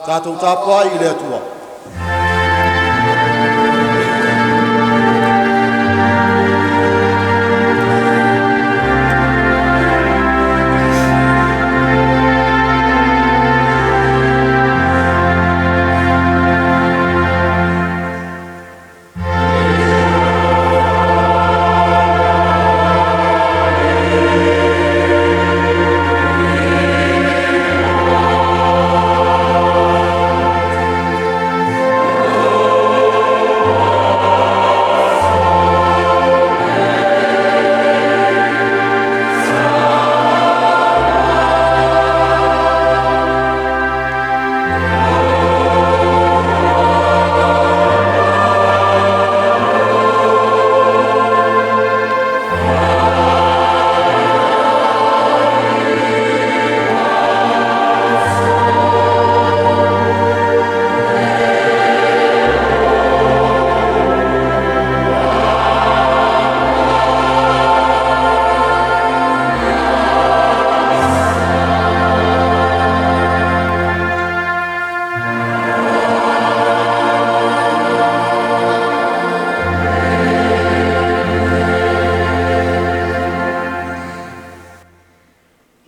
Tatou tapuai i le Atua.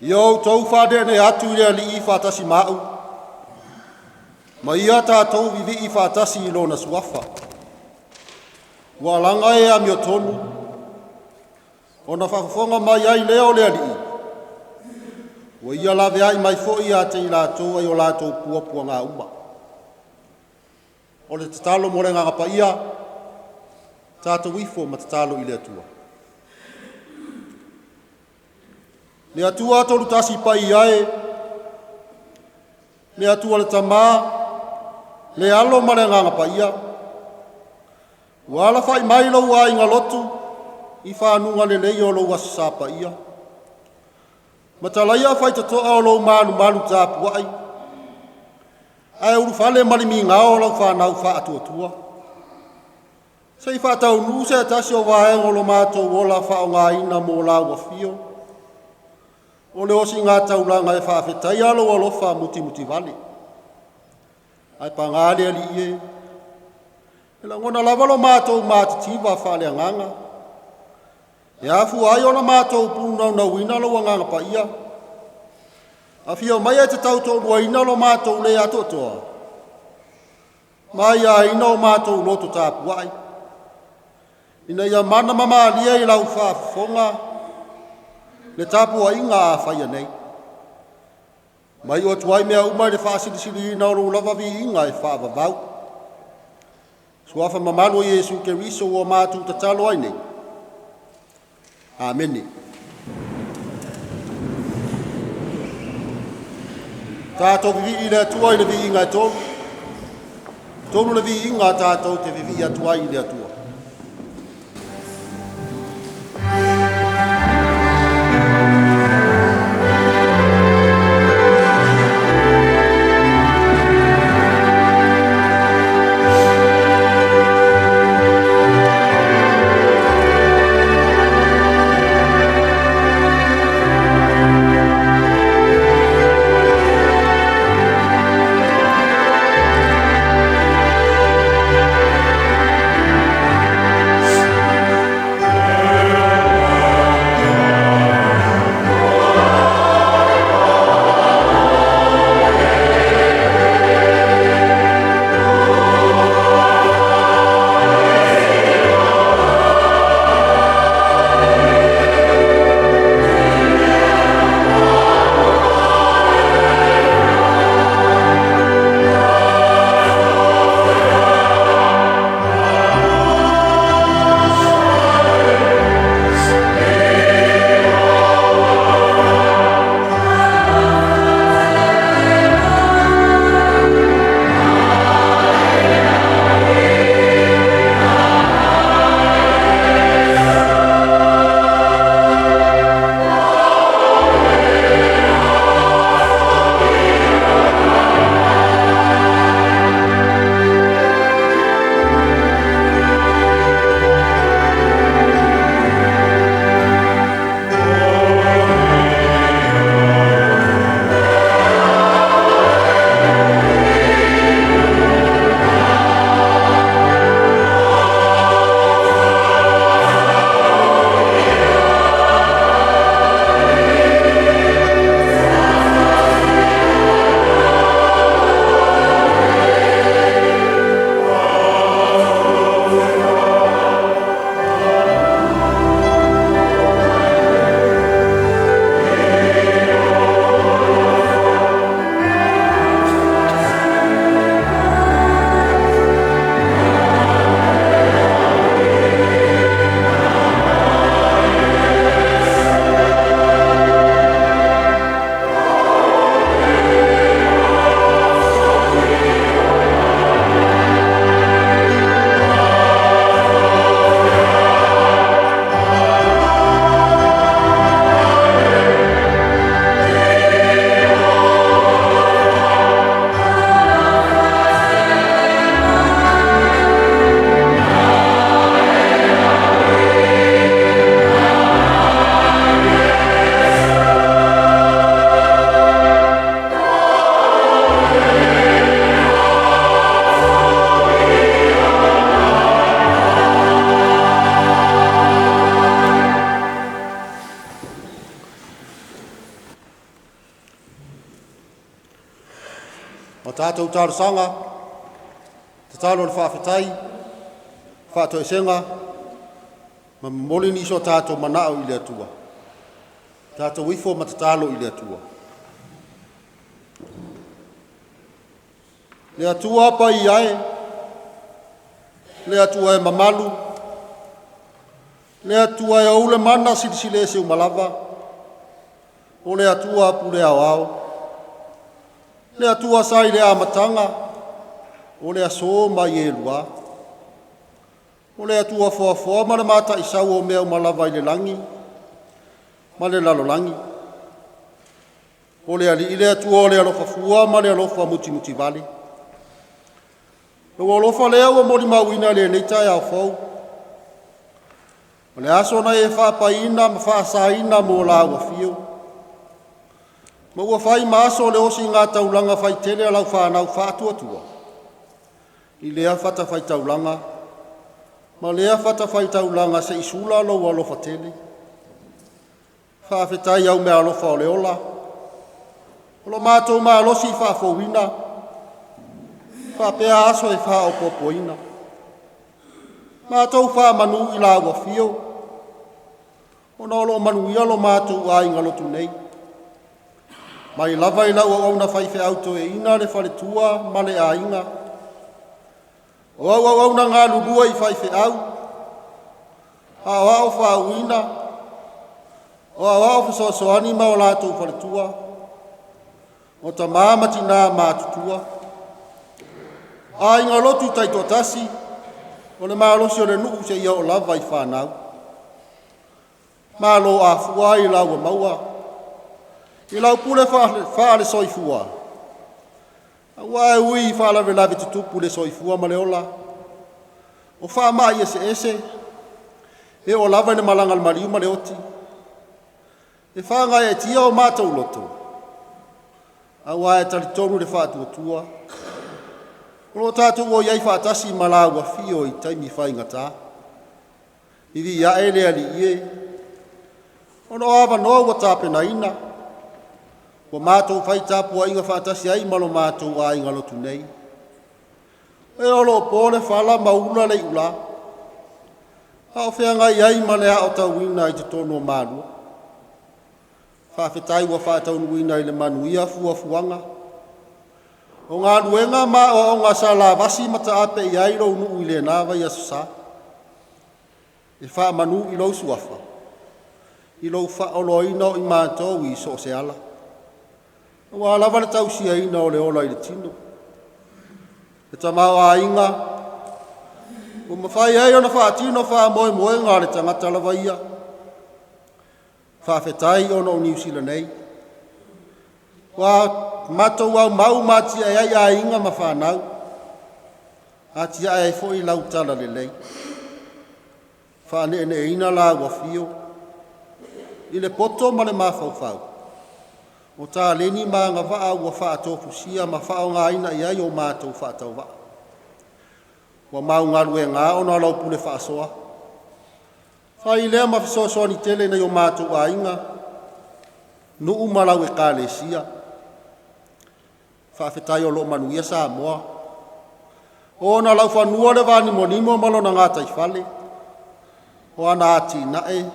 Ia outou faaneanee atu i le Alii faatasi ma a'u, ma ia tatou vivii faatasi i Lona Suafa. Ua laga e amiotonu, ona faafofoga mai ai lea o le Alii, ua ia laveai mai foi ia te i latou ai o latou puapuaga uma. O le tatalo mo le Agaga Paia, tatou ifo ma tatalo i le Atua. Le Atua tolu tasi paia e, le Atua le Tama, le Alo ma le Agaga Paia, ua alafai mai lou aiga lotu i faguga lelei o lou Aso Sa paia. Matalaia faitotoa o lou malumalu tapuai, ae ulufale ma le migao lau fanau faatuatua. Se i faataunuu se tasi o vaega o lo matou ola faaaogaina mo lau afio, o le osiga taulaga e faafetaia lou alofa mutimutivale. Ae paga le Alii e, e lagona lava lo matou matitiva faaleagaga, e afua ai ona matou punaunauina lou Agaga Paia. Afio mai e te tautoaluaina lo matou le atoatoa, ma aiaina o matou loto tapuai, ina ia mana ma malie i lau faafofoga le tapuaiga a faia nei. Ma iu atu ai mea uma i le faasilisiliina o lou lava viiga e faavavau. Suafa mamalu o Iesu Keriso ua matou tatalo ai nei. Amene. Tatou vivii i le Atua i le viiga e tolu. Tolu le viiga tatou te vivii atu ai i le Atua. Ma tatou talosaga, tatalo o le faafetai, faatoesega, ma momoli nisi o tatou manao i le Atua. Tatou ifo ma tatalo i le Atua. Le Atua paia e, le Atua e mamalu, le Atua e ou le mana silisili ese uma lava, o le Atua pule aoao, le Atua sa i le amataga, o le asō ma ie lua. O le Atua foafoa ma le mataisau o mea uma lava i le lagi ma le lalolagi. O le Alii le Atua o le alofa fua ma le alofa mutimutivale. Lou alofa lea ua molimauina i lenei taeao fou. O le aso na e faapaiina ma faasaina mo lau afio. Ma ua fai ma aso o le osiga taulaga faitele a lau fanau faatuatua. I lea fatafaitaulaga ma lea fatafaitaulaga se'i sula lou alofa tele. Faafetai au meaalofa o le ola, o lo matou malosi faafouina, faapea aso e faaopoopoina. Matou faamanu i lau afio, ona o lo o manuia lo matou aiga lotu nei. Mai lava i lau auauna faifeau toeaina le faletua ma le aiga, o au auauna galulue i faifeau, aoao faauuina, o aoao fesoasoani ma o latou faletua, o tamā ma tinā matutua, aiga lotu taitoatasi, o le malosi o le nuu seia oo lava i fanau. Malo afua ai lau ua maua, i lau pule faale-soifua, aua e ui i faalavelave tutupu i le soifua ma le ola, o faamai eseese, e oo lava i le malaga a le maliu ma le oti, e faagaeetia o matou loto, aua e talitonu le faatuatua, o lo o tatou o i ai faatasi ma lau afio i taimi faigata. Vivii ae le Alii e, ona o avanoa ua tapenaina, ua matou fai tapuaiga faatasi ai ma lo matou aiga lotu nei. E o lo o po le fala ma ula le iulā, a o feagai ai ma le aotauina i totonu o Malua. Faafetai ua faataunuuina i le manuia fuafuaga, o galuega ma aoaoga sa lavasi ma taape i ai lou nuu i lena vaiaso sa. E faamanu i lou suafa, i lou faaoloaina o i matou i so o se ala. Aua lava le tausiaina o le ola i le tino. Le tamaoaiga ua mafai ai ona faatino faamoemoega a le tagata lava ia. Faafetai ona o Niu Sila nei. Ua matou aumau ma atiae ai aiga ma fanau, atiae ai foi lau talalelei. Faaneeneeina lau afio i le poto ma le mafaufau, o taleni ma agavaa ua faatofusia ma faaaogaina i ai o matou faatauvaa. Ua mau galuega ona o lau pule faasoa. Fai lea ma fesoasoani tele i nai o matou aiga, nuu ma lau ekalesia. Faafetai o lo o manuia Samoa. O ona laufanua le vanimonimo ma lona gataifale, o ana atinae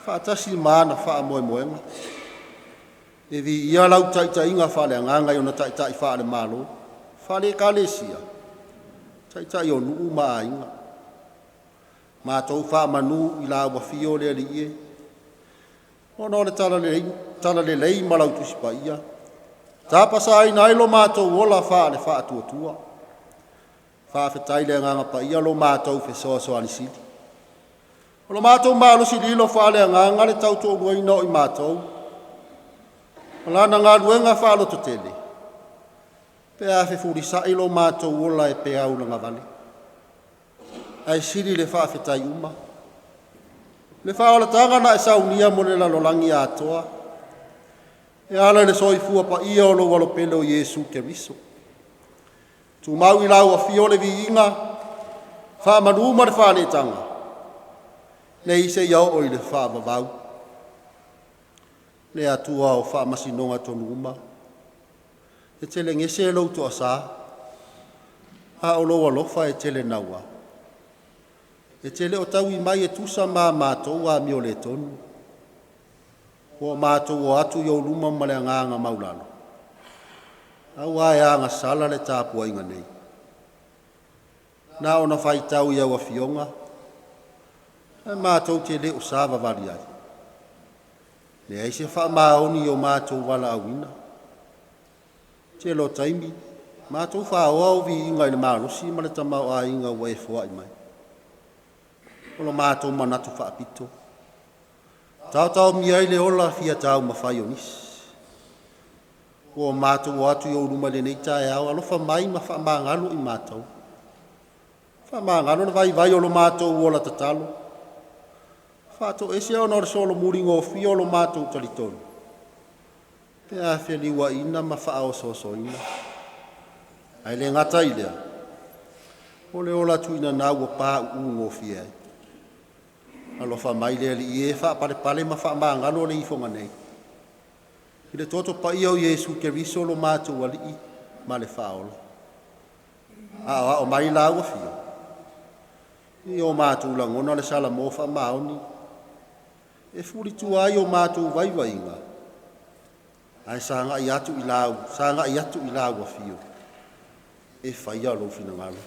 faatasi ma ana faamoemoega. E viia lau taitaiga faaleagaga i ona taitai faale-Malo, faale-Ekalesia, taitai o nuu ma aiga. Matou faamanu i lau afio le Alii e, ona o le talalelei ma lau Tusi Paia, tapasaina ai lo matou ola faale faatuatua. Faafetai le Agaga Paia lo matou fesoasoani sili. O lo matou malosi lilo faaleagaga le tautoaluaina o i matou, o lana galuega faalototele, pe a fefulisai lo matou ola e peau lagavale. Ae sili le faafetai uma, le faaolataga na e saunia mo le lalolagi atoa, e ala i le soifua paia o lou Alo pele o Iesu Keriso. Tumau i lau afio le viiga, faamanu ma le faaleetaga, nei seia oo i le faavavau. Le Atua o faamasinoga tonu uma. E tele gese lou toasā, a o lou alofa e tele naua. E te le o taui mai e tusa ma matou amio le tonu. Ua matou o atu i ou luma ma le agaga maulalo, auā e agasala le tapuaiga nei. Na ona faitau i au afioga, ae matou te le o savavali ai. Leai se faamaoni i o matou valaauina. Tele o taimi, matou faoa au viiga i le malosi ma le tamaoaiga ua e foai mai. O lo matou manatu faapito, taotaomia ai le ola fia taumafai o nisi. Ua matou o atu i ou luma i lenei taeao, alofa mai ma faamagalo i matou. Faamagalo le vaivai o lo matou ola tatalo, faatoese ona o le solomuli gofie o lo matou talitonu, pe a feliuaina ma faaosoosoina. Ae le gata i lea, o le ola tuinanau ua pauu gofie ai. Alofa mai le Alii e, faapalepale ma faamagalo le ifoga nei. I le toto paia o Iesu Keriso lo matou Alii ma le Faaola. Aoao mai lau afio, i o matou lagona le Salamo faamaoni, e fulitua ai o matou vaivaiga, ae sagai atu i lau afio, e faia lou finagalo.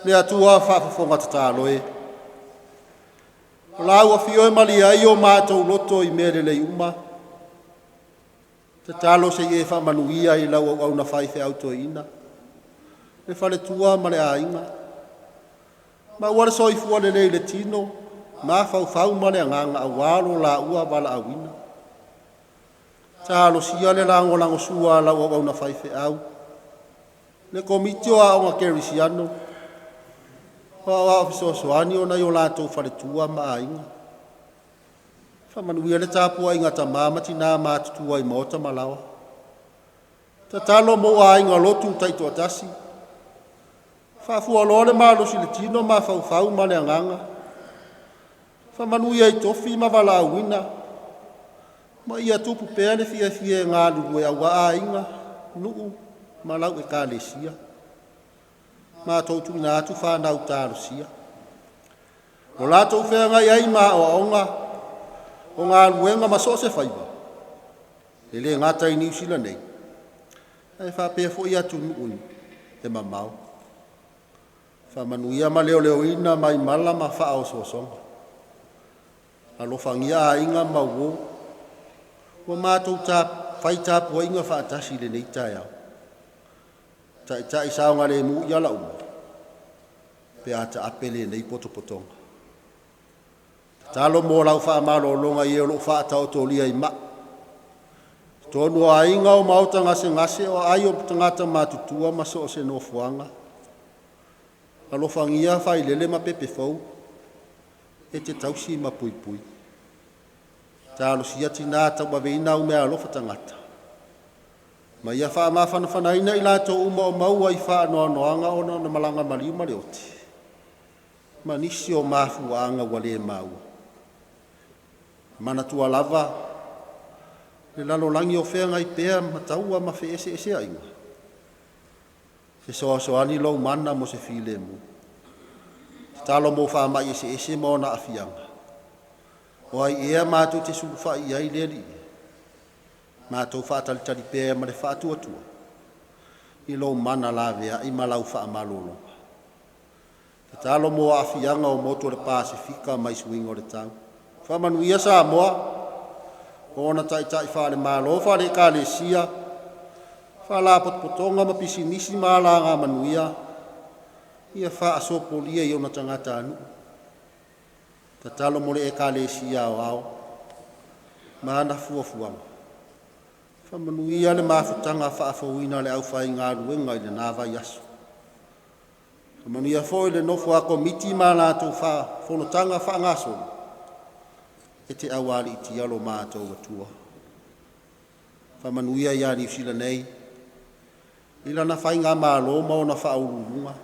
Le Atua faafofoga tatalo e, o lau afio e malie ai o matou loto i mea lelei uma, tatalo se i e faamanuia i lau auauna faifeau toeaina, le faletua ma le aiga, maua le soifua lelei i le tino, mafaufau ma le agaga aua lo laua valaauina. Talosia le lagolagosua a lau auauna faifeau, le Komiti o Aoga Kerisiano, o Aoao Fesoasoani o nai o latou faletua ma aiga. Faamanuia le tapuaiga a tama ma tina matutua i maota ma laoa. Tatalo mo aiga lotu taitoatasi, faafualoa le malosi i le tino, mafaufau ma le agaga, faamanuia i tofi ma valaauina, ma ia tupu pea le fiafia e galulue aua aiga, nuu ma lau Ekalesia. Matou tuuina atu fanau talosia. O latou feagai ai ma aoaoga, o galuega ma so o se faiva, e le gata i Niu Sila nei, ae faapea foi atunuu e mamao. Faamanuia ma leoleoina mai mala ma faaosoosoga. Alofagia aiga ma uo, ua matou fai tapuaiga faatasi i lenei taeao. Taitai saogalemu i ala uma, pe a taape lenei potopotoga. Tatalo mo lau faamalologa i e o lo o faataotolia i mai. Totonu o aiga o maota gasegase o aai o tagata matutua ma so o se nofoaga. Alofagia failele ma pepe fou, e te tausi ma puipui. Talosia tinā tauaveina au meaalofa tagata, ma ia faamafanafanaina i latou uma o maua i faanoanoaga ona o le malaga maliu ma le oti, ma nisi o mafuaaga ua le maua. Manatua lava le lalolagi o feagai pea ma taua ma feeseeseaiga, fesoasoani lou mana mo se filemu. Tatalo mo faamai eseese ma ona aafiaga, o ai ea matou te sulufai i ai le Alii e? Matou faatalitali pea ma le faatuatua i lou mana laveai ma lau faamalologa. Tatalo mo aafiaga o motu o le Pasefika mai suiga o le tau. Faamanuia Samoa, o ona taitai faale-Malo, faale-Ekalesia, faalapotopotoga ma pisinisi ma alagamanuia, ia faasopolia i ona tagatanuu. Tatalo mo le Ekalesia Aoao ma ana fuafuaga. Faamanuia le mafutaga faafouina a le aufaigaluega i lena vaiaso. Faamanuia foi le nofo a Komiti ma a latou fonotaga faagasolo, e te aualiitia lo matou Atua. Faamanuia ia Niu Sila nei i lana faigamalo ma ona faauluuluga,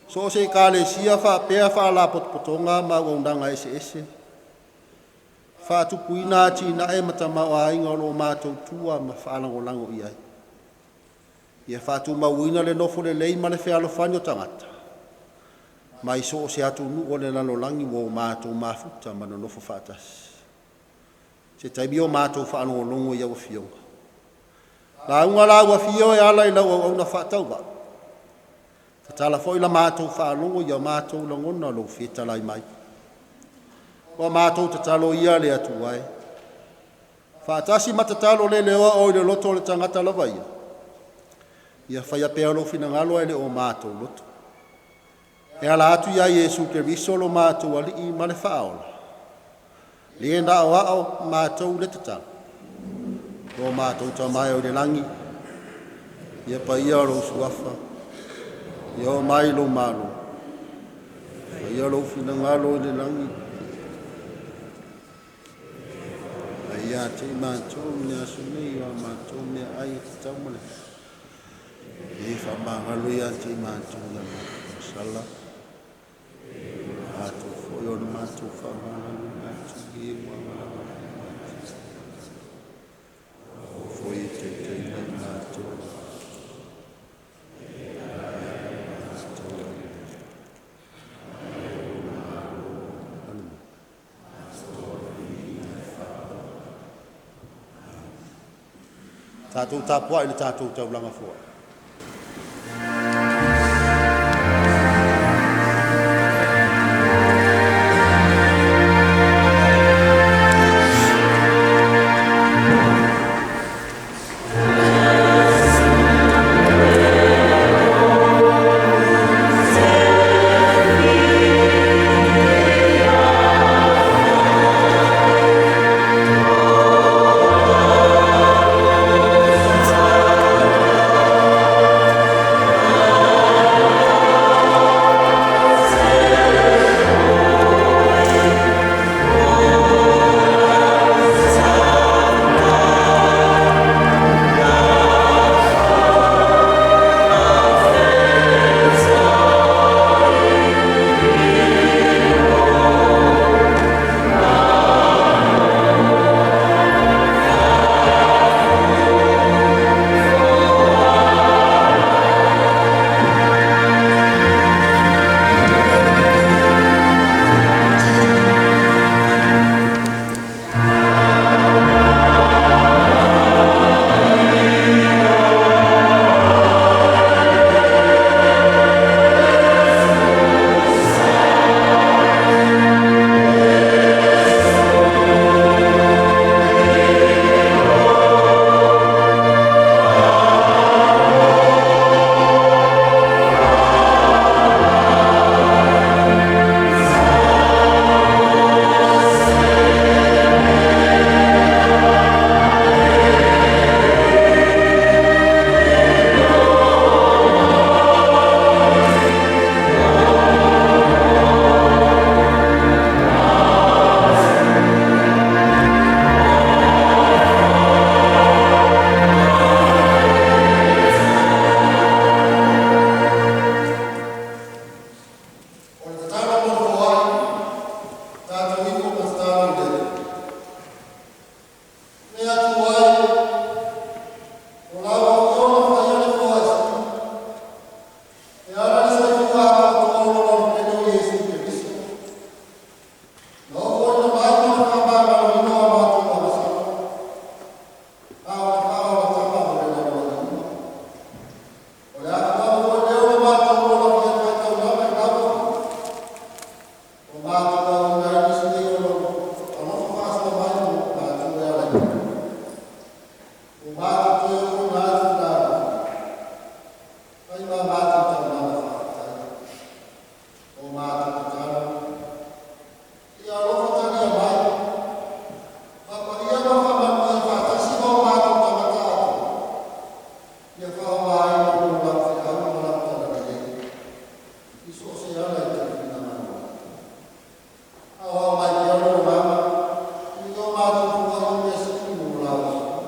so o se Ekalesia faapea faalapotopotoga ma auaunaga eseese. Faatupuina atinae ma tamaoaiga o lo o matou tua ma faalagolago i ai. Ia faatumauina le nofo lelei ma le fealofani o tagata mai so o se atunuu o le lalolagi ua o matou mafuta ma nonofo faatasi. Se taimi o matou faalogologo i au afioga. Lauga lau afio e ala i lau auauna faatauvaa. Tatala foi la matou faalogo ia matou lagona lou fetalai mai. Ua matou tatalo ia le Atua e. Faatasi ma tatalo le leoa o i le loto o le tagata lava ia. Ia faia pea lou finagalo ae le o matou loto. E ala atu ia Iesu Keriso lo matou Alii ma le Faaola. Le na o ao matou le tatalo. Lo matou tamae o i le lagi, ia paia lou suafa, ia oo mai lou malo, faia lou finagalo i le lagi, ae ia te i matou i le aso nei o a matou meaai e tatau ma le e faamagalo ia te i matou i a matou sala, matou foi o le matou faamagalo atu i e ua agalaga mai matou. O foi e taitai mai matou. Tatou tapuai i le tatou taulaga foi. O le tatalo mo le foai, tatou ifo ma tatalo i le Alii. Le Atua e, o lau Afioga faia le foai sili, e ala i le soifua atoatoa o lou Alo Pele o Iesu Keriso, na ofoina mai ma le faamagaloina o a matou agasala, a o le faaolatana mo le lalolagi uma. O le afuaga foi lea o lo matou ola fia faitaulaga i lau Afioga, ua matou aoina ai nisi nei o lou alofa faasoa mai mo matou e ala i le Atua. Ua matou toe ofoina atu i lau Afioga, fai ma matou taulaga faafetai. O matou tatalo, ia alofa talia mai, faapaia ma faamanuia faatasi ma o matou tagata atoa, ia faaaogaina mo lau feau ma lau talalelei, i so o se ala e te finagalo ai. Aoao mai pea lou Agaga i o matou foai o mea sili mo lau Afioga.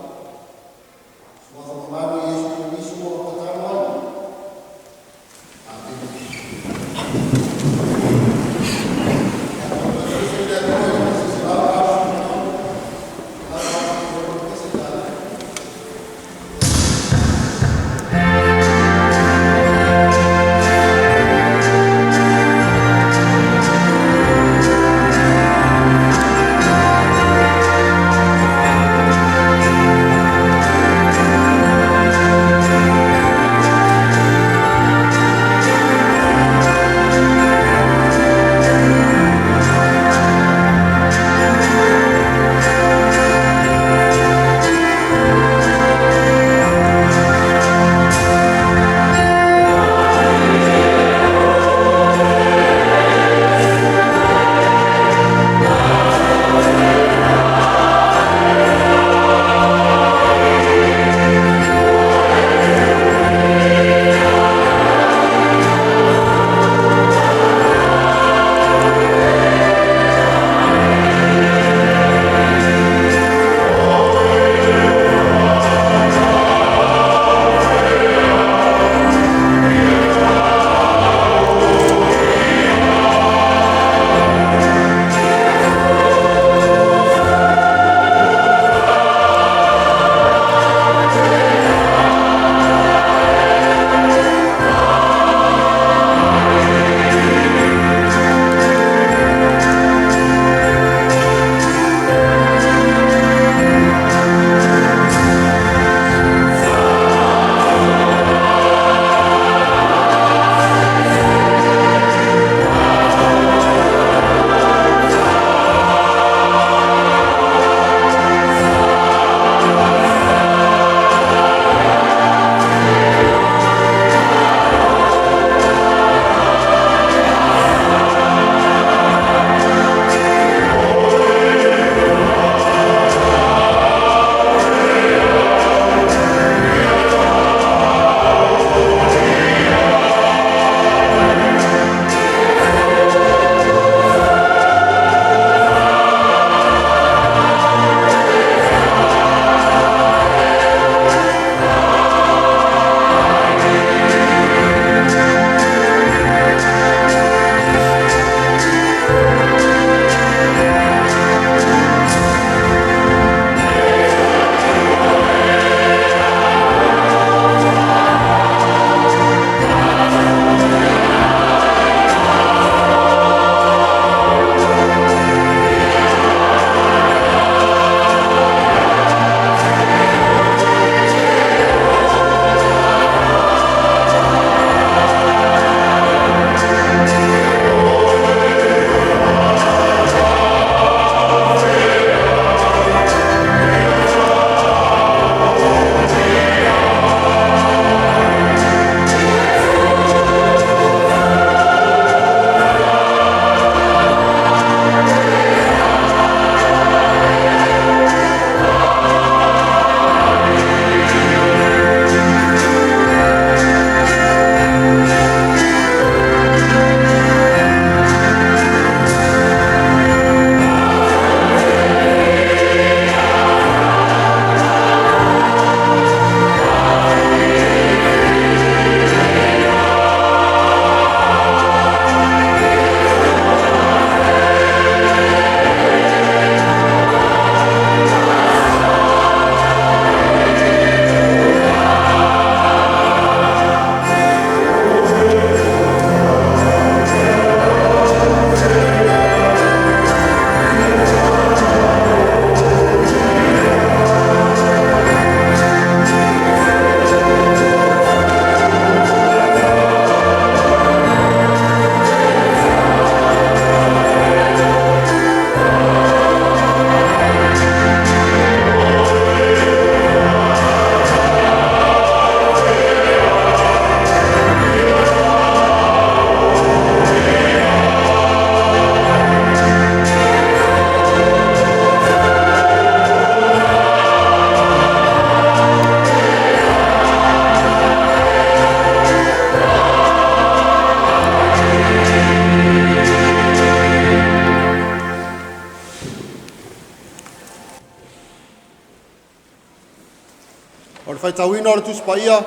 O le faitauina o le Tusi Paia,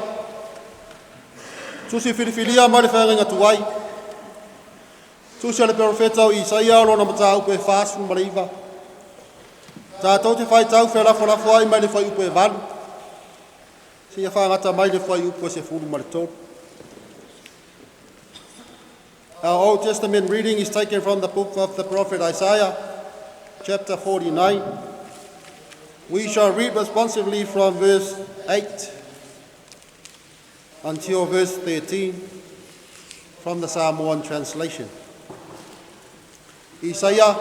tusi filifilia mai le feagaiga tuai, tusi a le perofeta o Isaia o lona mataupu e 49, tatou te faitau felafolafoai mai le fuaiupu e 8, seia faagata mai le fuaiupu e 13. Our Old Testament reading is taken from the book of the prophet Isaiah, chapter 49. We shall read responsively from verse 8 until verse 13 from the Samoan translation. Isaia,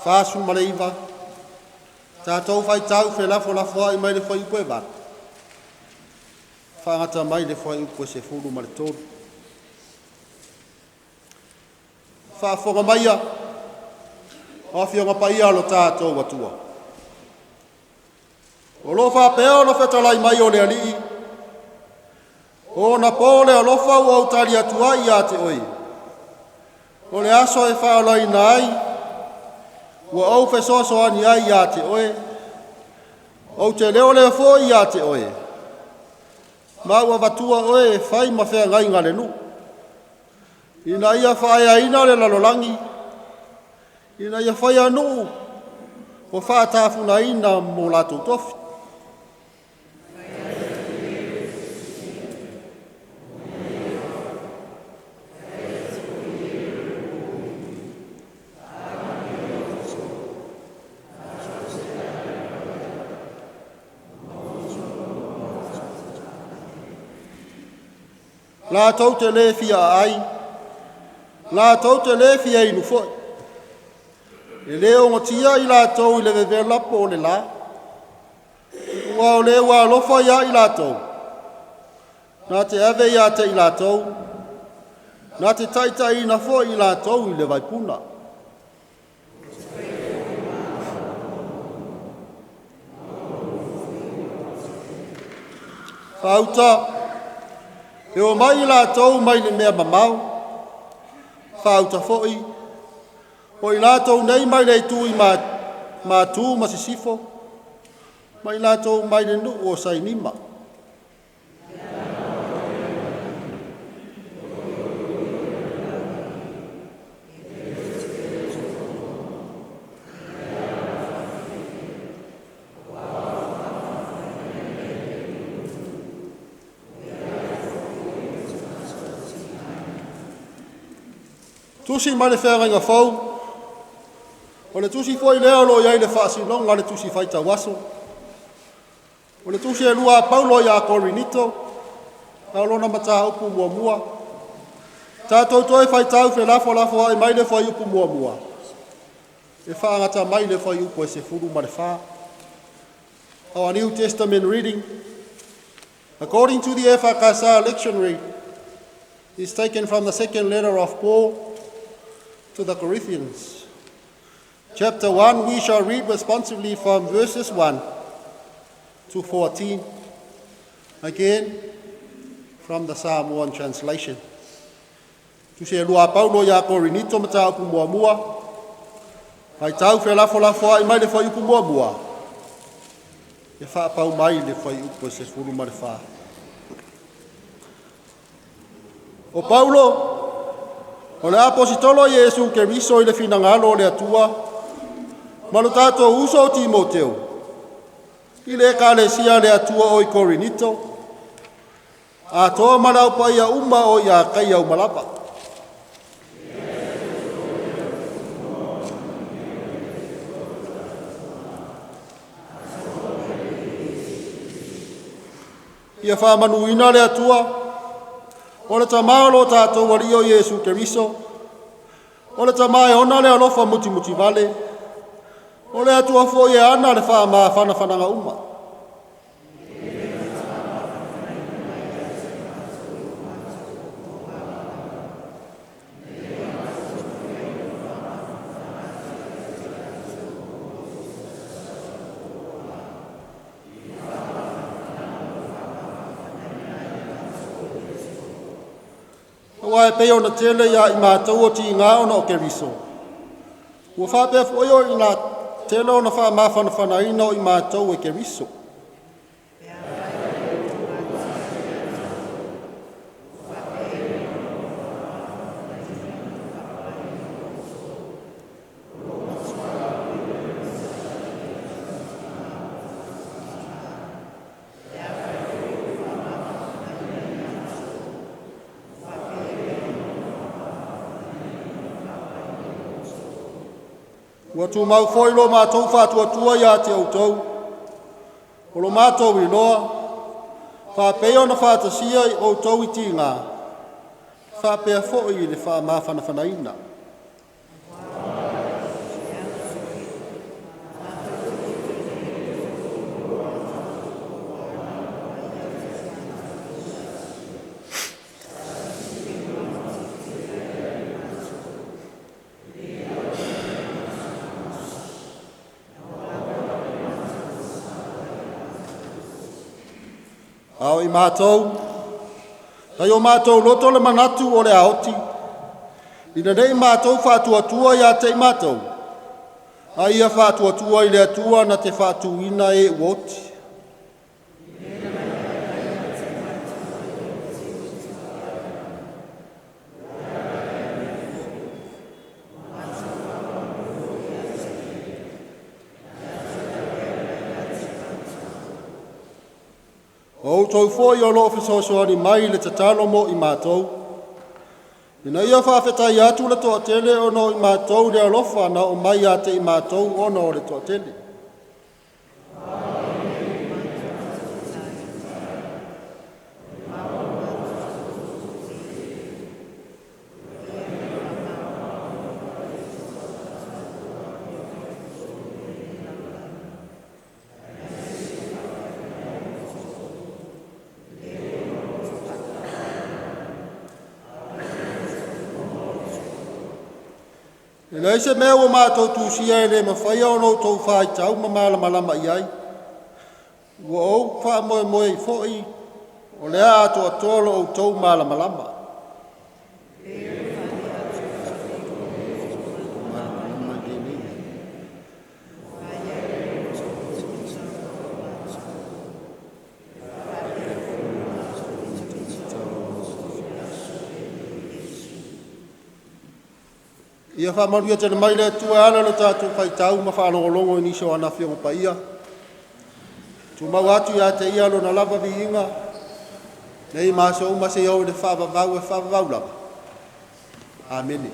49, tatou faitau felafolafoai mai le fuaiupu e 8, faagata mai le fuaiupu e 13. Faafofoga maia, o afioga paia o lo tatou Atua. O lo o faapea ona fetalai mai o le Alii, o ona po le alofa ua ou tali atu ai ia te oe. O le aso e faaolaina ai, ua ou fesoasoani ai ia te oe, ou te leoleo foi ia te oe. Ma ua avatua oe e fai ma feagaiga le nuu. Ina ia faaeaina le lalolagi, ina ia faia nuu ua faatafunaina mo latou tofi. Latou te le fia aai, latou te le fia inu foi. E le ogotia i latou i le vevela po o le la. Ua o le ua alofa ia i latou. Na te ave ia te i latou. Na te taitaiina foi i latou i le vaipuna. Faauta, e o mai i latou mai le mea mamao. Faauta foi, o i latou nei mai le itu i Matu ma Sisifo, ma i latou mai le nuu o Sainima. Tusi mai le feagaiga fou, o le tusi foi lea o lo o i ai le faasinoga o le tusi faitauaso, o le tusi e lua a Paulo ia Korinito, a o lona mataupu muamua, tatou toe faitau felafolafoai mai le fuaiupu muamua, e faagata mai le fuaiupu e 14. Our New Testament reading, according to the EFKS lectionary, is taken from the second letter of Paul to the Corinthians. Chapter 1, we shall read responsively from verses 1 to 14. Again, from the Samoan translation. Tusi e lua a Paulo ia Korinito mataupu muamua, faitau felafolafoai mai le fuaiupu muamua, e faapau mai le fuaiupu e 14. O Paulo, o le apositolo Iesu Keriso i le finagalo o le Atua, ma lo tatou uso o Timoteo, i le ekalesia a le Atua o i Korinito, atoa ma le aupaia uma o i Akaia uma lava. Ia faamanuina le Atua, o le Tama o lo tatou Alii o Iesu Keriso, o le Tama e ona le alofa mutimutivale, o le Atua foi e ana le faamafanafanaga uma. Aua e pei ona tele ia i matou o tiga ona o Keriso. Ua faapea foi o i la tele ona faamafanafanaina o i matou e Keriso. Ua tumau foi lo matou faatuatua ia te outou, o lo matou iloa, faapei ona faatasia i outou i tiga, faapea foi i le faamafanafanaina. A o i matou, tai o matou loto le manatu o le aoti, ina nei matou faatuatua ia te i matou, a ia faatuatua i le Atua na te faatuina e ua oti. O outou foi o loo fesoasoani mai i le tatalo mo i matou, ina ia faafetai atu le toatele ona o i matou i le alofa na oo mai ia te i matou ona o le toatele. E leai se mea ua matou tusia e le mafaia ona outou faitau ma malamalama i ai. Ua ou faamoemoe foi o le a atoatoa lo outou malamalama. Ia faamanuia tele mai le Atua e ala i lo tatou faitau ma faalogologo i nisi o ana Afioga Paia. Tumau atu ia te Ia Lona lava viiga, nei ma aso uma seia oo i le faavavau e faavavau lava. Amene.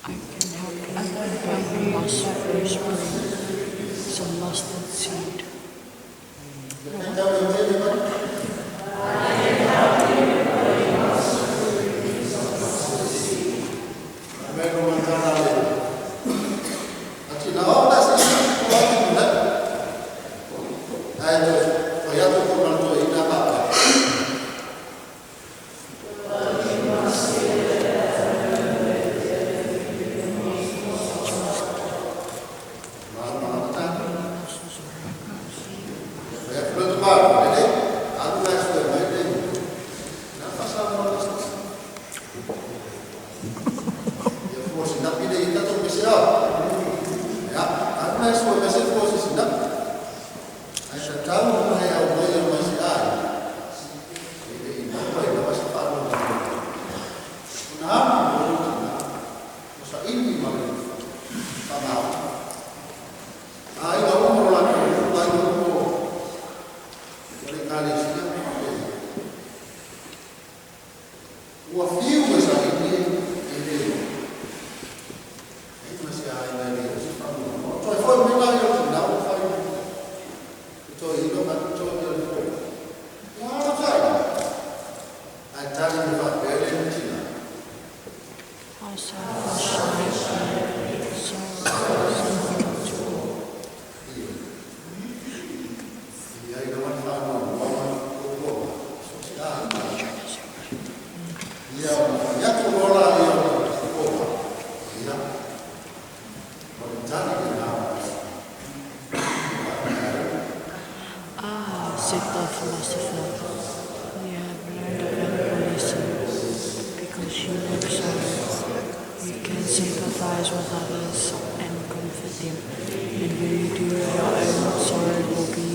I can help you by you must first bring some mustard seed. Our selfish sorrow is to all. Ah, said the philosopher, we have learned a valuable lesson. Because you live sorrow, you can sympathize with others and comfort them. And when you do, your own sorrow will be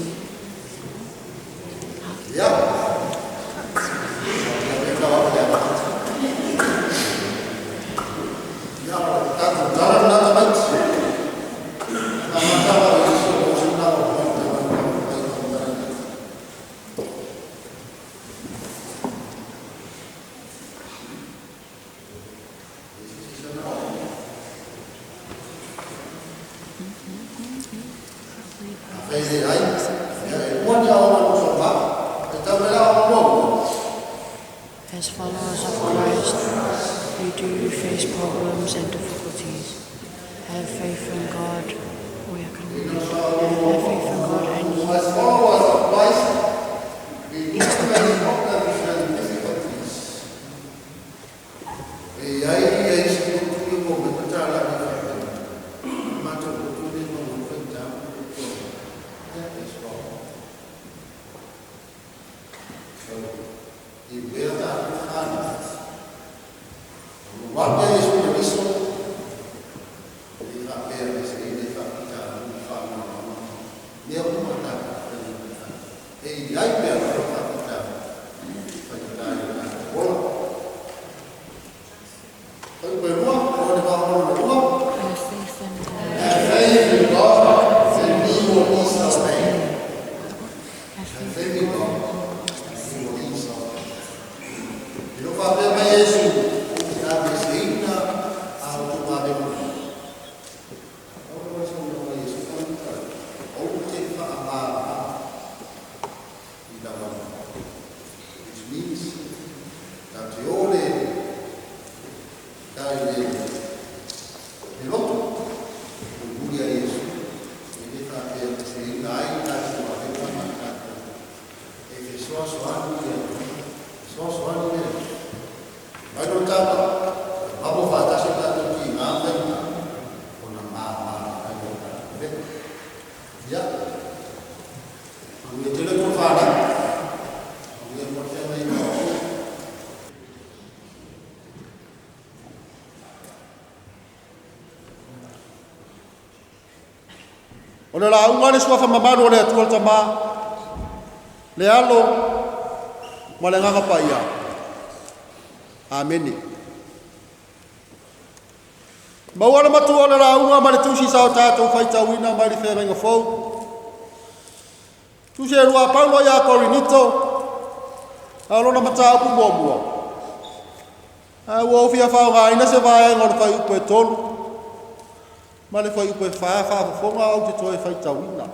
As followers of Christ, we do face problems and difficulties. Have faith in God. We can have faith in God and He As followers of Christ, we do is the face king. problems and difficulties. E ai e isi o tui mo me patala ni whakatau. Mato o tui mo me whaitau o tō. That is wrong. So, i wea tā whana. O wapea Yesu Kristo, i whapea me se i le whakita u whana. Mea o mata e i ai pea o whakita whaitata i o tātou ola. Tau pe rua, o te whakamana rua. Have faith in God. Have faith in God and he will be He is the sustained. king. Have Have faith faith in in God God and He will be and sustained. he will be sustained. I lo whapea mai Yesu, o te ave se ina a o tō ave mai. O te whai mai Yesu, o te whaamā i la wana. Which means, tā te ore, tā i le, le loto, o muri a Yesu, e le whapea se ina ai tā te ave mai ma tātou. E te soa soani ia, soa soani ia. Mai no tāpa, mamo whātasi tātou ki ngā whaita, o na mā mā ai o tātou ve. Ia, ang e tele tō whāna, ang e mō te mai ngā o. O le lauga le suafa mamalu o le Atua le Tamā, le Alo, ma le Agaga Paia. Amene. Maua le matua o le lauga ma le tusi sa o tatou faitauina mai le Feagaiga Fou. Tusi e lua a Paulo ia Korinito, a o lona mataupu muamua. Ae ua ou fia faaaogaina se vaega o le fuaiupu e 3 ma le fuaiupu e 4 faafofoga ou te toe faitauina.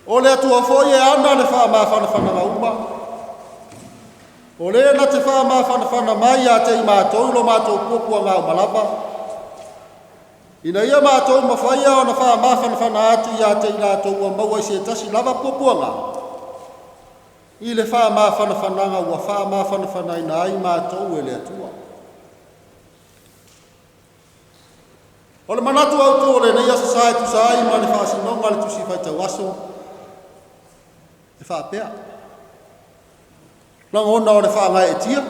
O le Atua foi e ana le faamafanafanaga uma, o le na te faamafanafana mai ia te i matou lo matou puapuaga uma lava, ina ia matou mafaia ona faamafanafana atu ia te i latou ua maua i se tasi lava puapuaga, i le faamafanafanaga ua faamafanafanaina ai matou e le Atua. O le manatu autu o lenei aso sa e tusa ai ma le faasinoga a le Tusi Faitau Aso e faapea: Lagona o le faagaeetia,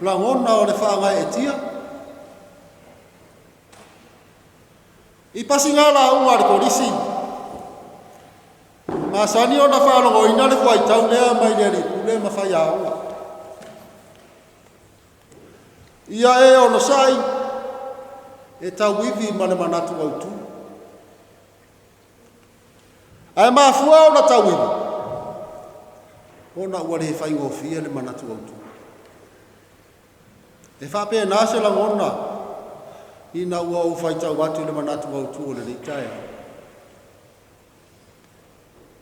lagona o le faagaeetia. I pasiga lauga a le Kolisi, masani ona faalogoina le fuaitau lea mai le alii pule ma faiaoga. Ia e onosai e tauivi ma le manatu autu. Ae mafua ona tauivi, ona ua le faigofie le manatu autu. E faapena se lagona ina ua ou faitau atu i le manatu autu o lenei taeao.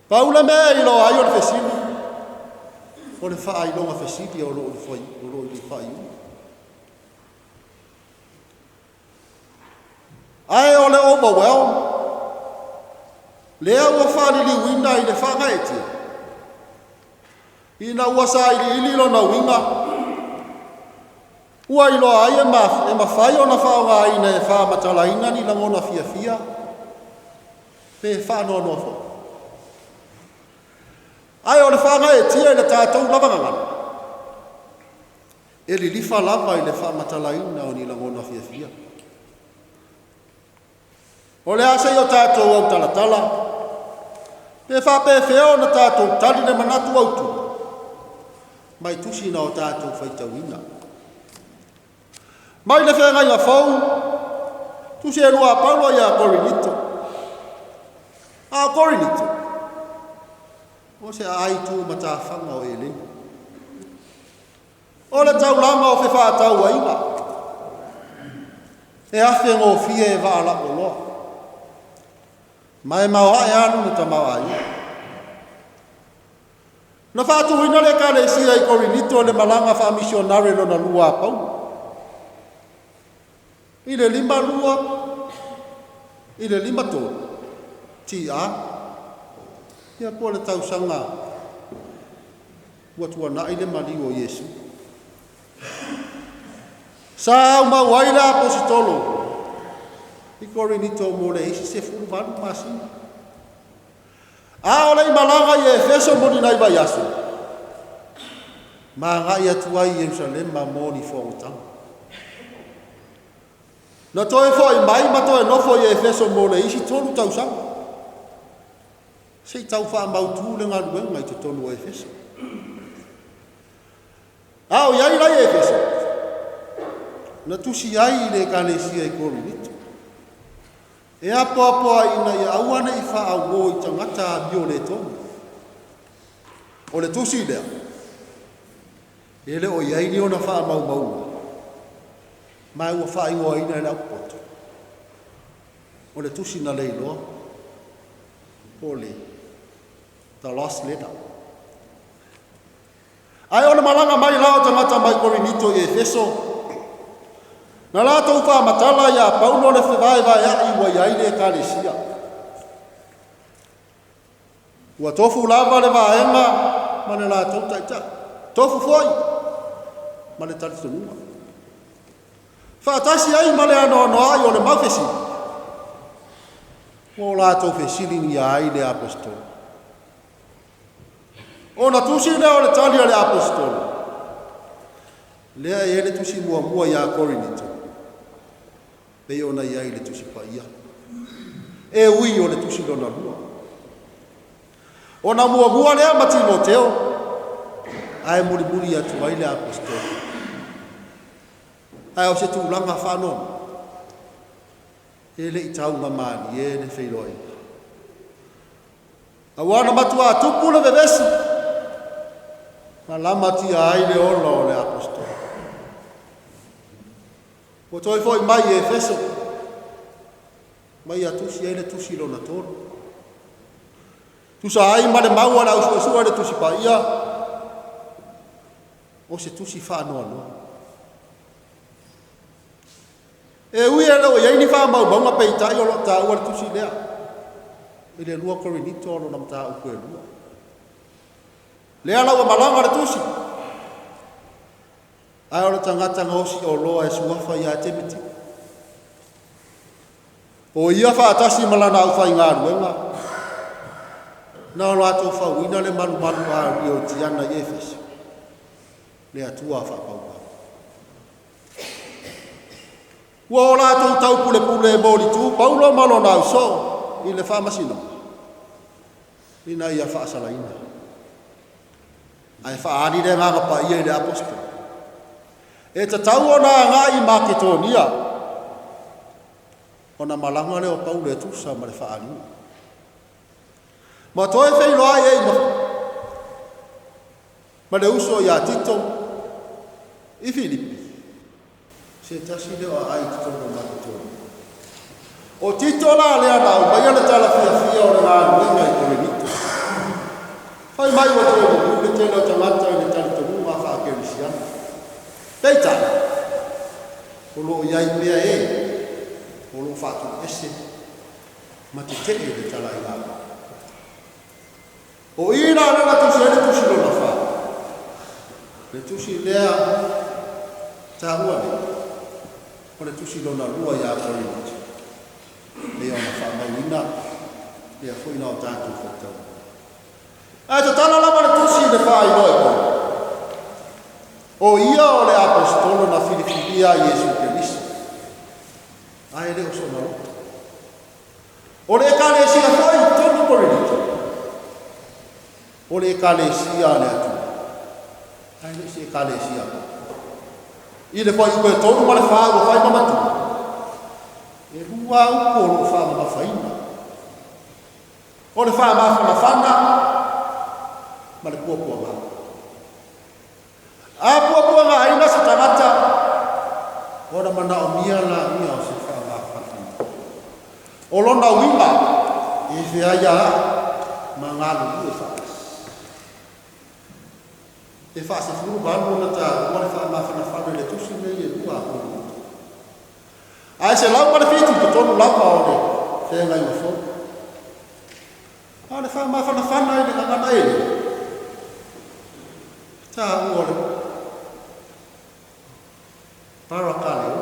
Pau le mea e iloa ai o le fesili, o le faailoga fesili o lo o i le faaiuga. Ae o le overwhelm, lea ua faaliliuina i le faagaeetia, ina ua sailiili lona uiga, ua iloa ai e mafai ona faaaogaina e faamatalaina ni lagona fiafia pe faanoanoa foi. Ae o le faagaeetia i le tatou lava gagana, e lilifa lava i le faamatalaina o ni lagona fiafia. O le a se i o tatou autalatala, pe faapefea ona tatou tali le manatu autu mai tusi na o tatou faitauina. Mai le Feagaiga Fou, tusi e lua a Paulo ia Korinito. A o Korinito, o se aai tu matafaga o Eleni. O le taulaga o fefaatauaiga, e afe gofie e vaa lauoloa, ma e maoae alu le tamaoaiga. Na faatuina le Ekalesia i Korinito i le malaga faamisionare lona lua a Paulo, i le 52 i le 53 TA, ia po o le tausaga ua tuanai le maliu o Iesu. Sa aumau ai le apositolo i Korinito mo le isi 18 masina. A o le i malaga i Efeso mo ni nai vaiaso, ma agai atu ai i Ierusalema mo ni foagotaga. Na toe fo'i mai ma toe nofo i Efeso mo le isi 3 tausaga, se i tau faamautu le galuega i totonu o Efeso. A o i ai la i Efeso, na tusi ai i le Ekalesia i Korinito, e apoapoaiina ia aua ne i faaauō i tagata amio le tonu. O le tusi lea, e le o i ai ni ona faamaumauga, ma ua faaigoaina e le aupoto. O le tusi na leiloa, po o le The Lost Letter. Ae o le malaga mai la o tagata mai Korinito i Efeso, na latou faamatala ia Paulo le fevaevaea'i ua i ai le Ekalesia. Ua tofu lava le vaega ma le latou taitai, tofu foi ma le talitonuga. Faatasi ai ma le anoanoai o le mau fesili, ua o latou fesiligia ai le aposetolo. Ona tusi lea o le tali a le aposetolo, lea e i ai le tusi muamua ia Korinito, pei ona i ai le tusi paia, e ui o le tusi lona lua. Ona muamua lea ma Timoteo, ae mulimuli atu ai le aposetolo. Ae o se tulaga faanoanoa, e le i taugamalie le feiloaiga. Aua na matuā tupu le vevesi ma lamatia ai le ola o le Aposetolo. Ua toe foi mai i Efeso, ma ia tusi ai le tusi lona tolu. Tusa ai ma le mau a le ausuesue i le Tusi Paia, o se tusi faanoanoa. E ui e le o i ai ni faamaumauga peitai o lo o taua le tusi lea i le 2 Korinito o lona mataupu e lua. Lea la ua malaga le tusi, ae o le tagata gaosi oloa e suafa ia Temetio. O ia faatasi ma lana aufaigaluega na o latou fauina le malumalu a Riotiana i Efeso, le Atua faapaupau. Ua o latou taupulepule e molitu Paulo ma lona ausoo i le faamasinoga ina ia faasalaina. Ae faaali le Agaga Paia i le Aposetolo, e tatau ona agai i Maketonia, ona malaga lea o Paulo e tusa ma le faaaliga. Ma toe feiloai ai ma le uso ia Tito i Filipi, se tasi lea o aai i totonu o Maketonia. O Tito la lea na aumaia le tala fiafia o le galuega i Korinito. Fai mai ua toe liliu le tele o tagata i le talitonuga faa-Kerisiano. Peitai, o lo o i ai pea e o lo o faatuuese ma tetee i le talaiga. O i la lea na tusi ai le tusi lona fa. Le tusi lea taua nei, o le tusi lona lua ia Korinito. Pei ona faamauina lea foi na o tatou faitau. Ae tatala lava le tusi i le faailoa e Paulo. O ia o le aposetolo na filifilia a Iesu Keriso, ae le o sona loto. O le Ekalesia foi i totonu o Korinito, o le Ekalesia a le Atua, ae le o se Ekalesia a Paulo. I le fuaiupu e 3 ma le 4 ua fai ma matua, e lua upu o lo o faamamafaina. O le faamafanafana ma le puapuaga. A puapuagaina se tagata, ona manaomia laia o se faamafanafana. O lona uiga, e feai aa ma galulue faatasi. E faasefuluvalu ona taua le faamafanafana i le tusi nei e lua a Korinito. Ae 107 i totonu lava o le feagaiga fou. A o le faamafanafana i le gagana e le taua o le parakaleo.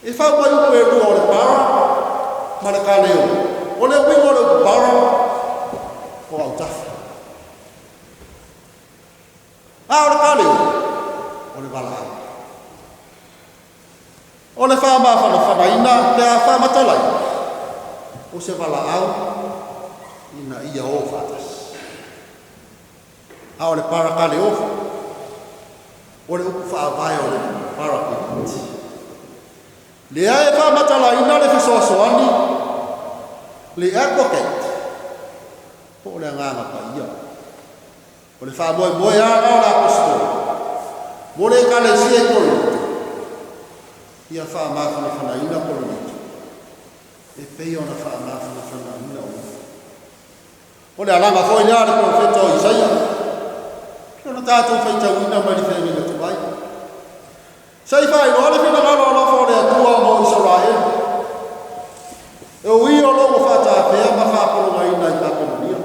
E fau mai upu e lua o le para ma le kaleo. O le uiga o le upu para, o autafa. A o le kaleo, o le valaau. O le faamafanafanaina pe a faamatalaina, o se valaau ina ia o faatasi. A o le parakaleofa, o le upu faavae o le parakiliti. Lea e faamatalaina le fesoasoani, le advocate, po o le Agaga Paia. O le faamoemoe lava lena o le Aposetolo mo le Ekalesia i Korinito, ia faamafanafanaina Korinito e pei ona faamafanafanaina o ia. O le alaga foi lea a le profeta o Isaia, pei ona tatou faitauina mai le feagaiga tuai. Se i faailoa le finagalo alofa o le Atua mo Isaraelu, e ui o lo o ua faatafea ma faapologaina i Papelonia.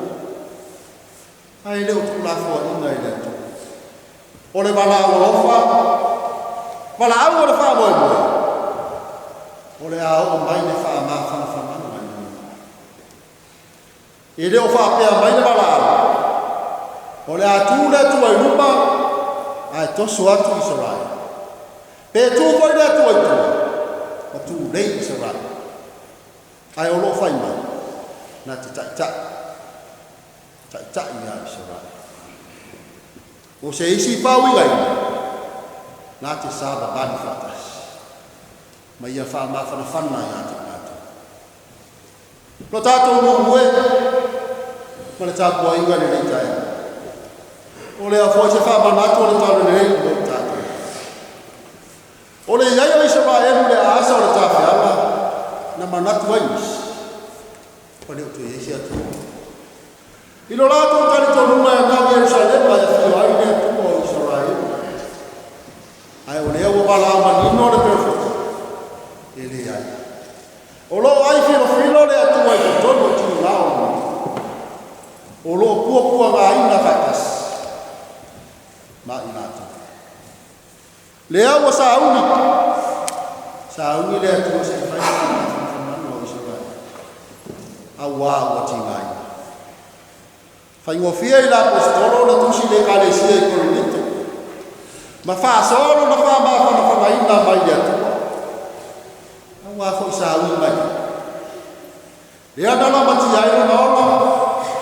Ae le o tuulafoaiina e le Atua. O le valaau alofa, valaau o le faamoemoe, o le a oo mai le faamafanafanaga i le lumanai. E le o faapea mai le valaau, o le a tu le Atua i luma, ae toso atu Isaraelu. Pe tu foi le Atua i tua, ma tulei Isaraelu. Ae o lo o fai mai, na te taitai. Taitai ia Isaraelu. O se isi faauigaina, La te savavali faatasi ma ia faamafanafana iā te matou. Lo tatou nuu e, ma le tapuaiga i lenei taeao. O lea foi se faamanatu o le Talalelei mo i tatou. O le i ai o Isaraelu i le aasa o le tafeaga, na manatu ai nisi, ua le o toe i ai se atunuu. I lo latou talitonuga e nau Ierusalema e afio ai le Atua o Isaraelu. Ae o lea ua valaau manino le perofeta, e leai. O lo o ai filofilo le Atua i totonu o tiga o le mauga. O lo o puapuagaina faatasi ma i latou. Lea ua sauni, sauni le Atua se i fai le faamafanafanaga o Isaraelu, auā ua tigaina. Faigofie i le aposetolo ona tusi i le Ekalesia i Korinito ma faasoa lona faamafanafanaina mai le Atua, auā foi saui mai ai. Lea na lamatia ai lona ola,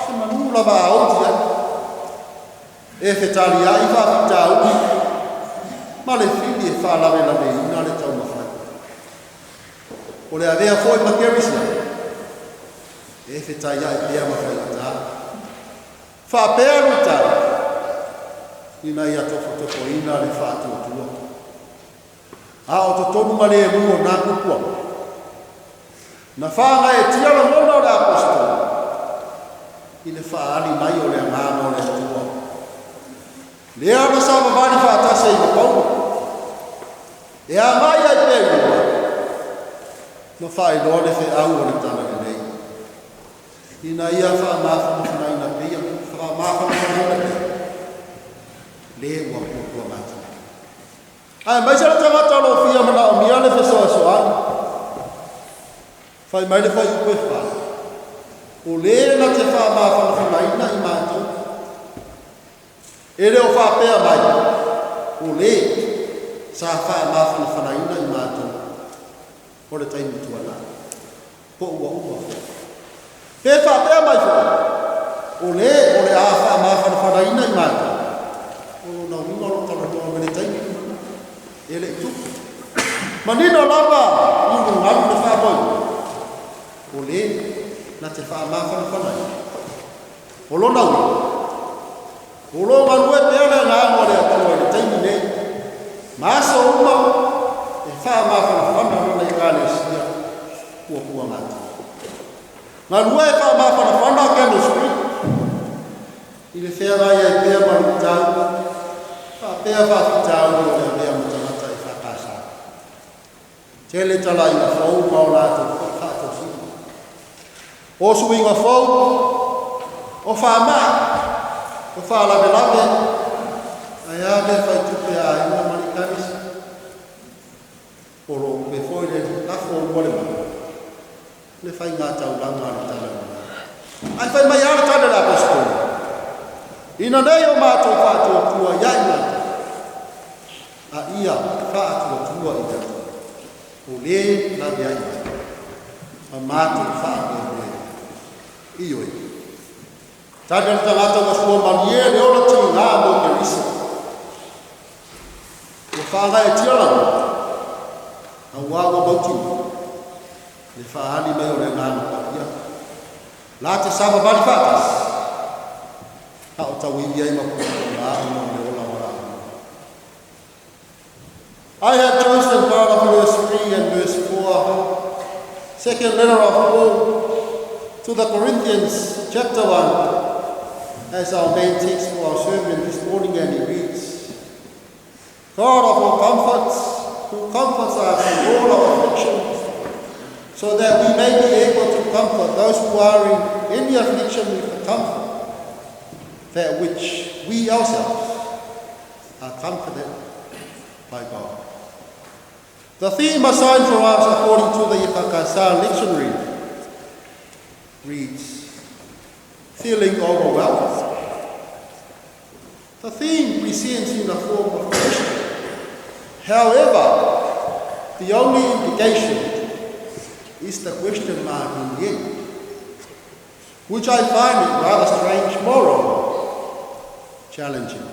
se manu lava a oti ai. E fetaliai faafitauli ma le fili e faalavelaveina le taumafai. O le avea foi ma kerisiano, e fetaiai pea ma faigatā. Faapea luitau ina ia tofotofoina le faatuatua. A o totonu ma lemu o nā kupuaga, na faagaeetia lagona o le aposetolo i le faaali mai o le agaga o le Atua. Lea na savavali faatasi ai ma Paulo, e agai ai pea i luma ma faailoa le feau o le Talalelei, ina ia faamafanafanaina pea, faamafanafanaina pea le ua puapuagatia. Aemaise le tagata o lo o fia manaomia le fesoasoani. Fai mai le fuaiupu e 4, O le na te faamafanafanaina i matou. E le o faapea mai, o le sa faamafanafanaina i matou o le taimi tuanai, po ua uma foi. Pe faapea mai foi, o le o le a faamafanafanaina i matou, o lona uiga o lo o talanoa mai le taimi lumanai, e le i tupu. Manino lava i ulugalu le faamoemoe, o le na te faamafanafanaina. O lona uiga, o lo o galue pea le agaga o le Atua i le taimi nei, ma aso uma e faamafanafana lona Ekalesia puapuagatia. Galue e faamafanafana Candle Street i le feagai ai pea ma luitau faapea faafitauli o le avea ma tagata EFKS. Tele talaiga fou ma o latou foi faatosina. O suiga fou, o faamai, o faalavelave, ae a mea fai tupe a aiga ma le Ekalesia? O lo o upe foi le lafo ua le mana, le faiga taulaga a le Talalelei. Ae fai mai lava le tali a le aposetolo, Ina nei o matou faatuatua ia i matou, a ia faatuatua i le Atua, o le laveai mai, ma matou faamoemoe ai. Ioe. Tali a le tagata ua suamalie le ola tiga mo Keriso. Ua faagaeetia lagona, auā ua mautinoa le faaali mai o le Agaga Paia. La te savavali faatasi, a o tauivi ai ma puapuaga ona o le ola valaauina. I have chosen part of verse 3 and verse 4, second letter of Paul to the Corinthians, chapter 1, as our main text for our sermon this morning, and it reads, God of all comforts, who comforts us in all our afflictions, so that we may be able to comfort those who are in any affliction with the comfort that which we ourselves are comforted by God. The theme assigned for us according to the EFKS lectionary reads, Feeling Overwhelmed. The theme presents in the form of question. However, the only implication is the question mark in the end, which I find it rather strange, moreover, challenging.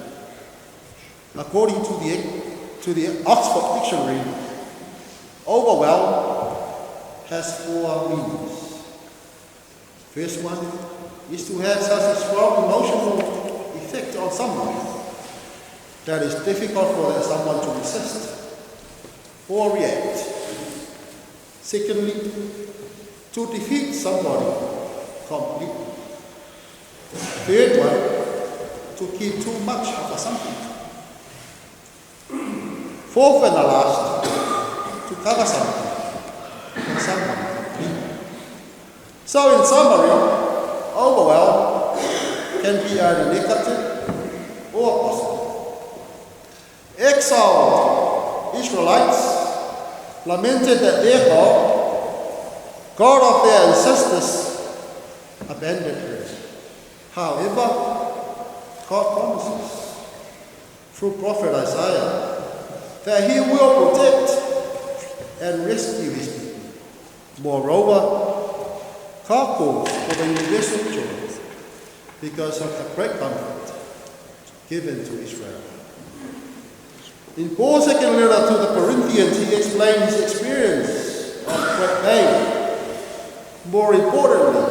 According to to the Oxford Dictionary, overwhelm has four meanings. First one is to have such a strong emotional effect on someone that it's difficult for that someone to resist or react. Secondly, to defeat somebody completely. Third one, to keep too much of something. Fourth and the last, to cover something or someone completely. So in summary, overwhelm can be either negative or positive. Exiled Israelites lamented that their God, God of their ancestors, abandoned them. However, God promises through prophet Isaiah that he will protect and rescue his people. Moreover, God calls for the universal joy because of the great comfort given to Israel. In Paul's second letter to the Corinthians, he explained his experience of great pain. More importantly,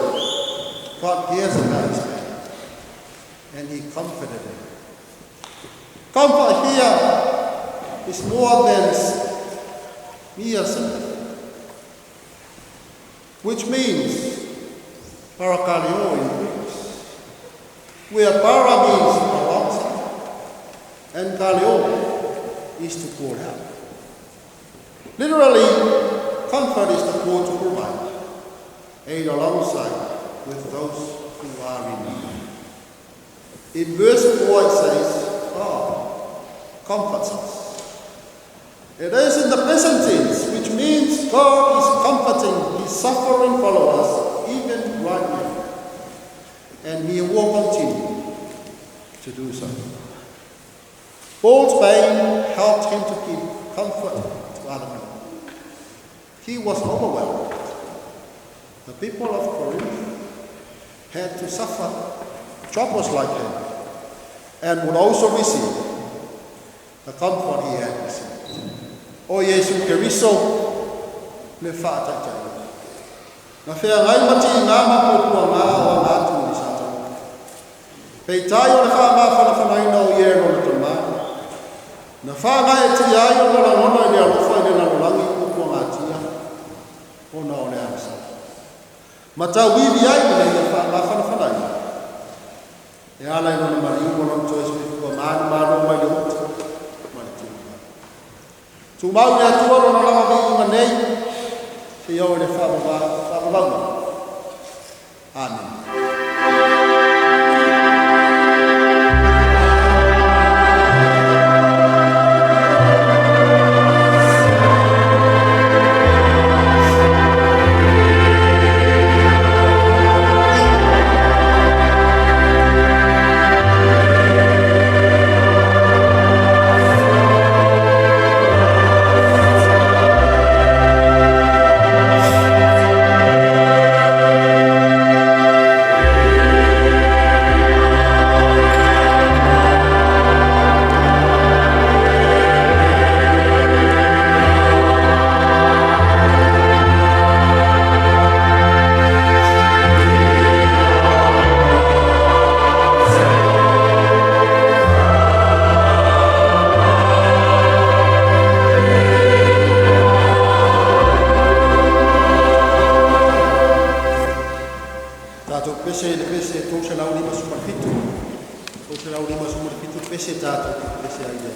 God cares about his pain, and he comforted him. Comfort here is more than mere sympathy, which means parakaleo in Greek, where para means alongside, and kaleo is to call out. Literally, comfort is the call to provide aid alongside with those who are in need. In verse 4 it says, God comforts us. It is in the present tense, which means God is comforting his suffering followers even right now. And he will continue to do so. Paul's pain helped him to give comfort to other people. He was overwhelmed. The people of Corinth had to suffer troubles like him and would also receive the comfort he had received. O Iesu Keriso le whaataitai. Na whea ngai mati i ngā mapopua ngā o ngā tū i sato. Pei tai o le wha ngā whanawhanaina o ie no le tama. Na wha ngā e ti ai o ngā ngona i le alofa i le lalolangi o kua ngā tia. O na o le anasa. Matau wiwi ai i le ia wha ngā whanawhanaina. E ala i nona mari umo non toi se kua mānu mānu mai le uti. Mai le tū. Tū mau le atua rona lava vi inga nei. Te iau le whaavavaunga. Amen. Tātou pese le pese tō se lau lima sumar fitu. Tō se lau lima sumar fitu pese tātou pese ai le.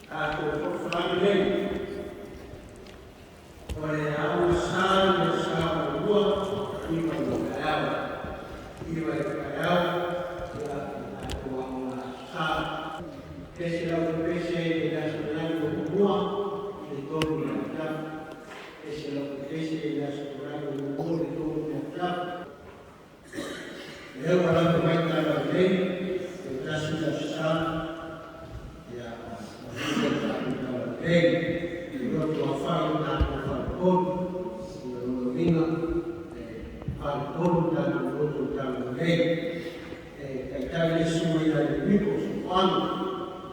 Tatou folafolaga nei, o le aogasa i le aso Muamua, 9 i le taeao. 9 i le taeao, ia, le tatou aoga Aso Sa. Pese lau pese i le aso muamua i le 3 i le afiafi. Pese lau pese i le aso muamua i le 3 i le afiafi. Lea ua lava mai tala lelei, e tasi le Aso Sa, ia, manuia le tatou tala lelei. E loto afai o tatou faletolu, o lona uiga, e faletolu tatou loto i tala lelei. E taitai le susuga ia Lemiko Sofoano,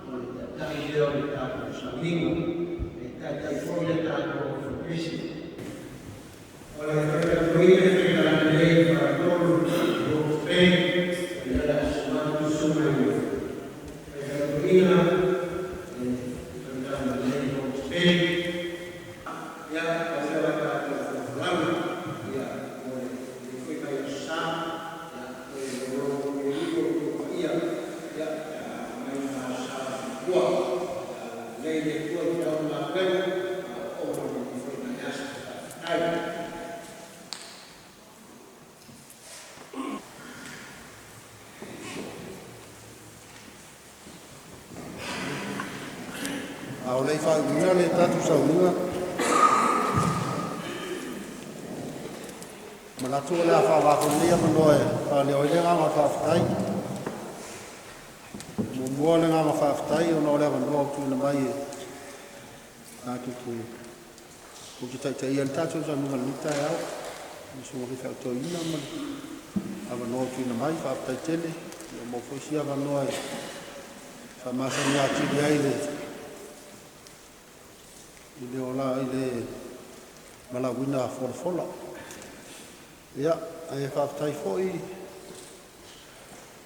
o le taitai lea o le tatou sauniga, e taitai foi le tatou aufaipisinisi. O le faitauina le faitalelei faletolu o pe, o le a susu mai faitauina le faitalelei o pe. Ia, o le tatou folafolaga, ia, mo le foi mai Aso Sa, ia, toe lologo i o paia, ia, mai na Aso Sa tua. Ia, lelei le Atua i feau ma galuega, a o o le foi mai aso. Faafetai. A o le i faaiuina le tatou sauniga, e manatu o le a faaaoga foi lenei avanoa e faaleo ai le agaga o le faafetai. E muamua le agaga faafetai ona o le avanoa ua tuuina mai e tatou te ou te taitaia ai le tatou sauniga i lenei taeao, i le susuga i le Faifeau Toeaina ma le avanoa ua tuuina mai. Faafetai tele. Ua maua foi isi avanoa e faamasani atili ai i le ola i le valaauina folafola. Ia, ae faafetai foi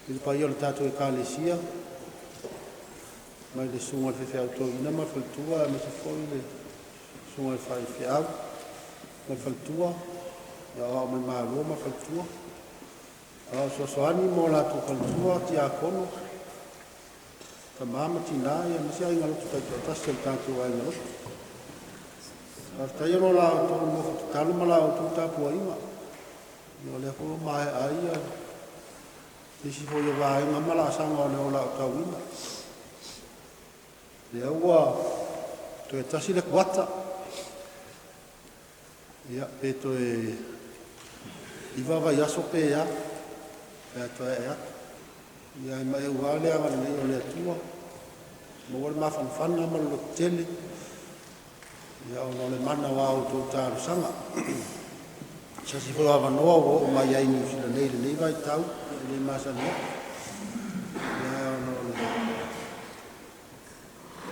i le paia o le tatou Ekalesia mai le susuga i le faifeau toeaina ma le faletua, aemaise foi le susuga i le faifeau ma le faletua, Aoao mai Malo ma le faletua, Aoao Fesoasoani ma o latou faletua, tiakono, tama ma tina, aemaise aiga lotu taitoatasi o le tatou aiga lotu. Faafetai ona o la outou nofo tatalo ma la outou tapuaiga. O lea foi ua maea ai nisi foi o vaega ma laasaga o le ola aotauina. Lea ua toe tasi le kuata, ia, pe toe 9 vaiaso pe a, pe a toe ae atu. Ia, e maeu lava le agalelei o le Atua, maua le mafanafana ma le lototele, ia, ona o le mana o a outou talosaga. Se tasi foi o avanoa ua oo mai ai i Niu Sila nei i lenei vaitau, e le masani atu. Ia, ona o le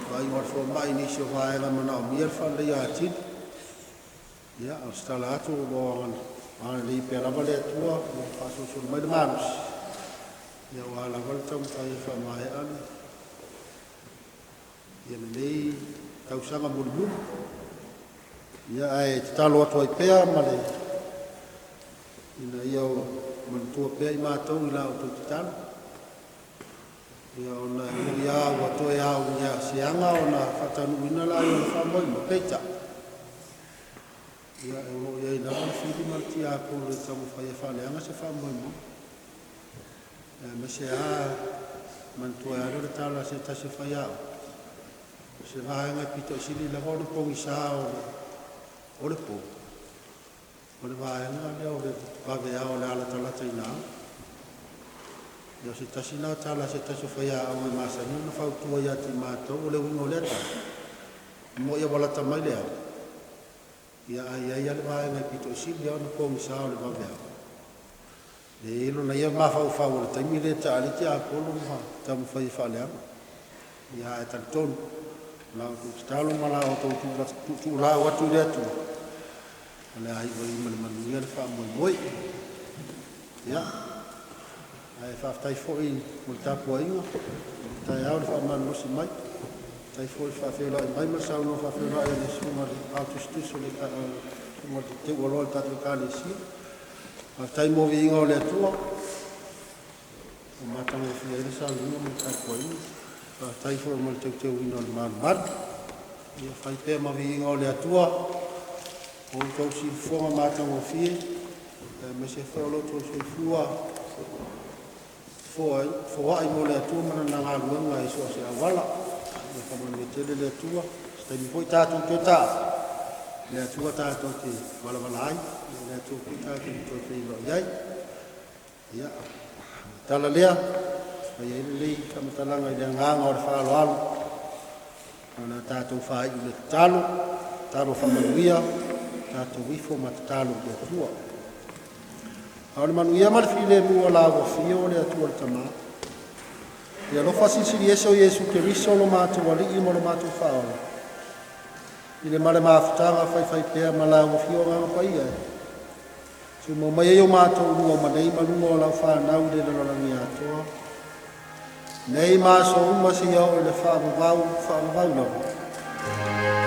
vaaiga o le fomai i nisi o vaega e manaomia le faaleleia atili. Ia, o se tala atu o lo o agalelei pea lava le Atua, ua faasolosolo mai le malosi, ia, aua lava le taumafai e faamaea le ia lenei tausaga mulimuli. Ia, ae tatalo atu ai pea ma le ina ia manatua pea i matou i la outou tatalo. Ia, ona e ui lava ua toe au ia seaga ona faataunuuina la ia o le faamoemoe, peitai, ia, o lo o i ai lava le fili ma le tiapolo e taumafai e faaleaga se faamoemoe. Aemaise lava manatua ai lea o le tala a se tasi o faiaoga, o se vaega e pito i sili lava ona pogisa o le po, o le vaega lea o le vaveao o le alatalata ina ao. Ia, o se tasi lena tala a se tasi o faiaoga e masani ona fautua ia te matou. O le uiga o lea tala, mo ia ua lata mai le ao, ia, ae i ai lava le vaega e pito i sili lava ona pogisa o le vaveao. E i ai lona ia mafaufau o le taimi lea e taali tiapolo ma taumafai e faaleaga. Ia, ae talitonu, o la outou tatalo ma la outou tuutuulau atu i le Atua, o le a iu ai ma le manuia le faamoemoe. Ia, ae faafetai foi mo le tapuaiga, taeao le faamalolosi mai. Faafetai foi le faafeiloai mai ma le saunoa faafeiloai a le susuga i le ao tusitusi o le susuga i le teualoa o le tatou Ekalesia. Faafetai mo viiga o le Atua, ua matagofie ai le sauniga ma le tapuaiga. Faafetai foi mo le teuteuina o le malumalu. Ia fai pea ma viiga o le Atua o outou siufofoga matagofie, aemaise foi o lo outou soifua foai mo le Atua ma Lana galuega i so o se auala. Ia faamanuia tele le Atua. Se taimi foi tatou toe ta'a, le Atua tatou te valavala ai, ia le Atua foi tatou te toe feiloai ai. Ia, tala lea, fai ai lenei faamatalaga i le agaga o le faaaloalo, o le a tatou faaiu le tatalo, tatalo faamanuia, tatou ifo ma tatalo i le Atua. A o le manuia ma le filemu o la ua afio o le Atua le Tama, le alofa silisili ese o Iesu Keriso lo matou Alii ma lo matou Faaola, i le ma le mafutaga faifaipea ma lau Afio Agaga Paia, tumau mai ai o matou luga o manei ma luga o lau fanau i le lalolagi atoa, nei ma aso uma seia oo i le faavavau, faavavau lava.